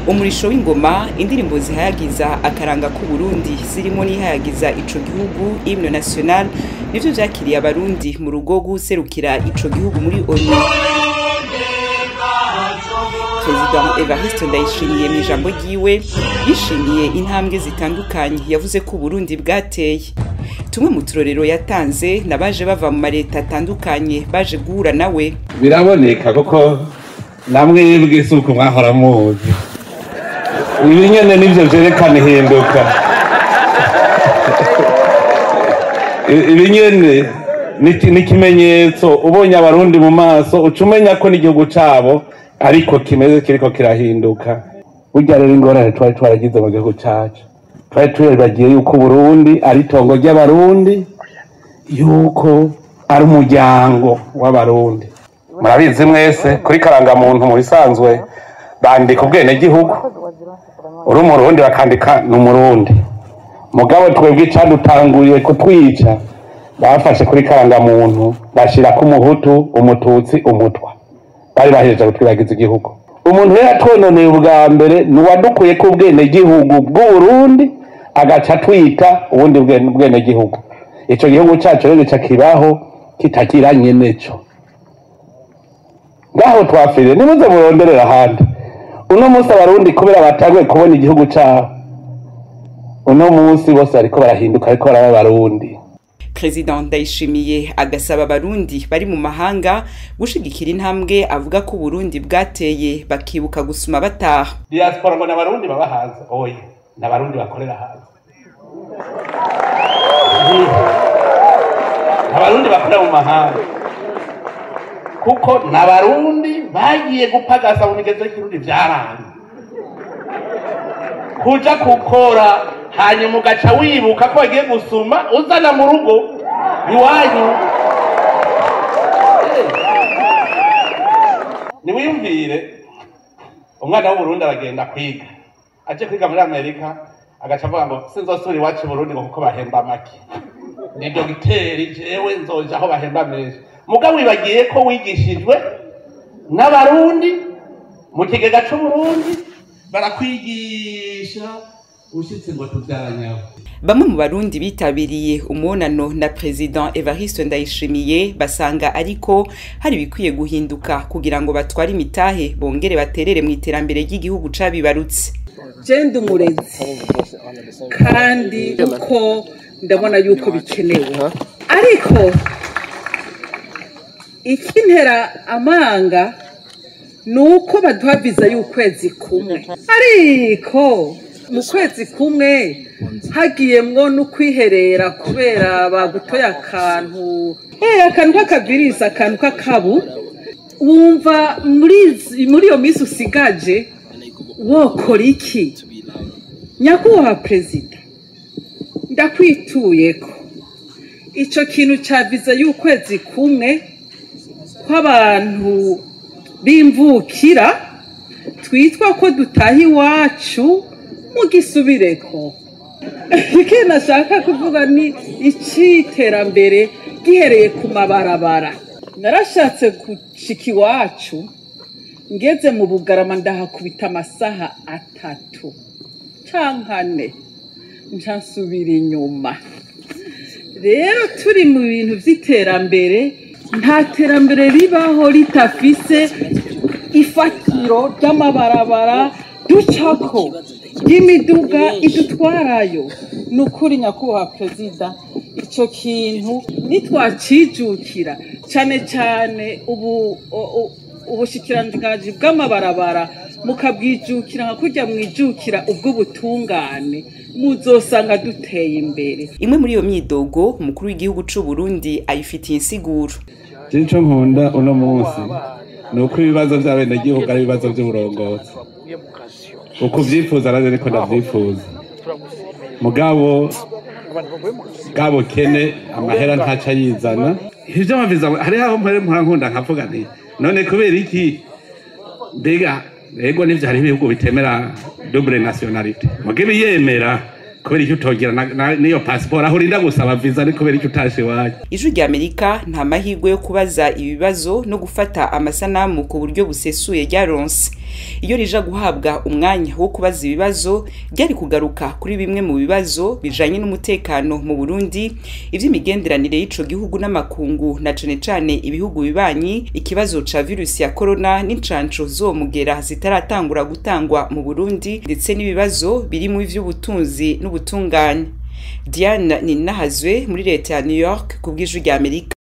Umurisho w'ingoma, indirimbo zihayagiza akaranga k'u Burundi zirimo n'ihayagiza ico gihugu, hymne national, nivyo vyakiriye abarundi mu rugo guserukira ico gihugu muri ONU. President Evariste Ndayishimiye mu ijambo ryiwe yishimiye intambwe zitandukanye yavuze ko Burundi bwateye. Tumwe mu turorero yatanze nabaje bava mu mareta atandukanye baje guhura nawe. Biraboneka kuko namwe bw'isuku mwahora muzi. Ibi nyene nivyo vyerekana ihinduka. Ibi nyene ni ikimenyetso, ubonye abarundi mu maso uca umenya ko n'igihugu cabo ariko kimeze kiriko kirahinduka. Burya rero ingorane twari twaragize mu gihugu cacu, twari twibagiye yuko Burundi ari itongo ry'abarundi, yuko ari umuryango w'abarundi. Murabizi mwese kuri karangamuntu mu bisanzwe bandika ubwenegihugu, uri umurundi bakandika ni umurundi. Mugabo twebwe icadutanguye kutwica, bafashe kuri karangamuntu bashirako umuhutu, umututsi, umutwa. Bari bahejeje kutwibagiza igihugu. Umuntu rero atwononeye ubwa mbere ni uwadukuye ko ubwenegihugu bw'Uburundi agaca atwita ubundi bwenegihugu. Ico gihugu cacu rero gica kibaho kitakiranye neco. Ngaho twafiriye, nimuze muronderera ahandi. Uno munsi abarundi kubera batanguye kubona igihugu cabo, uno munsi bose bariko barahinduka, bariko baraba abarundi. President Ndayishimiye agasaba abarundi bari mu mahanga gushigikira intambwe avuga ko Burundi bwateye, bakibuka gusuma bataha. Diaspora ngo n'abarundi baba hanze, oya, n'abarundi bakorera hanze. Abarundi bakorera mu mahanga. Kuko n'abarundi bagiye gupagasa mu migenzo y'ikirundi vyaranze. Kuja gukora hanyuma ugaca wibuka ko wagiye gusuma uzana mu rugo iwanyu. Niwiyumvire umwana w'Uburundi aragenda kwiga, aje kwiga muri Amerika agaca avuga ngo sinzosubira iwacu i Burundi ngo kuko bahemba make, ni dogiteri jewe nzoja aho bahemba menshi. Mugabo wibagiye ko wigishijwe n'abarundi mu kigega c'Uburundi, barakwigisha ushitse ngo tuvyaranyaho. Bamwe mu barundi bitabiriye umubonano na President Evariste Ndayishimiye basanga ariko hari bikwiye guhinduka kugira ngo batware imitahe bongere baterere mu iterambere ry'igihugu cabibarutse. Je ndi umurezi kandi uko ndabona yuko bikenewe, ariko ikintera amanga nuko baduha visa y'ukwezi kumwe, ariko mu kwezi kumwe hagiyemwo no kwiherera kubera bagutoye akantu, akantu k'akavirisi, akantu k'akabu, wumva muri iyo minsi usigaje wokora iki? Nyakubahwa Perezida, ndakwituyeko ico kintu ca visa y'ukwezi kumwe kw'abantu b'imvukira twitwa ko dutaha iwacu, mugisubireko. Ikindi nashaka kuvuga ni iciterambere gihereye ku mabarabara. Narashatse gushika iwacu, ngeze mu Bugarama ndahakubita amasaha 3 canke 4, nca nsubira inyuma. Rero turi mu bintu vy'iterambere, nta terambere ribaho ritafise ifatiro ry'amabarabara ducako, ry'imiduga idutwarayo. Ni ukuri Nyakubahwa Perezida, ico kintu nitwacijukira cane cane ubu ubushikiranganji bw'amabarabara mukabwijukira nka kurya mwijukira ubw'ubutungane, muzosanga duteye imbere. Imwe muri iyo myidogo umukuru w'igihugu c'u Burundi ayifitiye insiguro. Ico nkunda uno munsi ni uko ibibazo vy'abenegihugu ari ibibazo vy'uburongozi. Uko uvyifuza navyo niko ndavyifuza. Mugabo bwabo kene amahera ntaca yizana. Ivyo baviza hariho aho mpora nkunda nkavuga nti none kubera iki mbega ego nivyo hari ibihugu bitemera double nationalité, mugibe yemera Kubera icyo utogira n'iyo pasiporo aho urinda gusaba visa, ni kubera icyo utashe iwanyu? Ijwi rya Amerika nta mahirwe yo kubaza ibibazo no gufata amasanamu ku buryo busesuye ryaronse. Iyo rija guhabwa umwanya wo kubaza ibibazo, ryari kugaruka kuri bimwe mu bibazo bijanye n'umutekano mu Burundi, ivy'imigenderanire y'ico gihugu n'amakungu na cane cane ibihugu bibanyi, ikibazo ca virusi ya corona n'incanco z'uwo mugera zitaratangura gutangwa mu Burundi, ndetse n'ibibazo biri mu ivy'ubutunzi n'ubutungane. Diane Ninahazwe muri leta ya New York ku bw'Ijwi rya Amerika.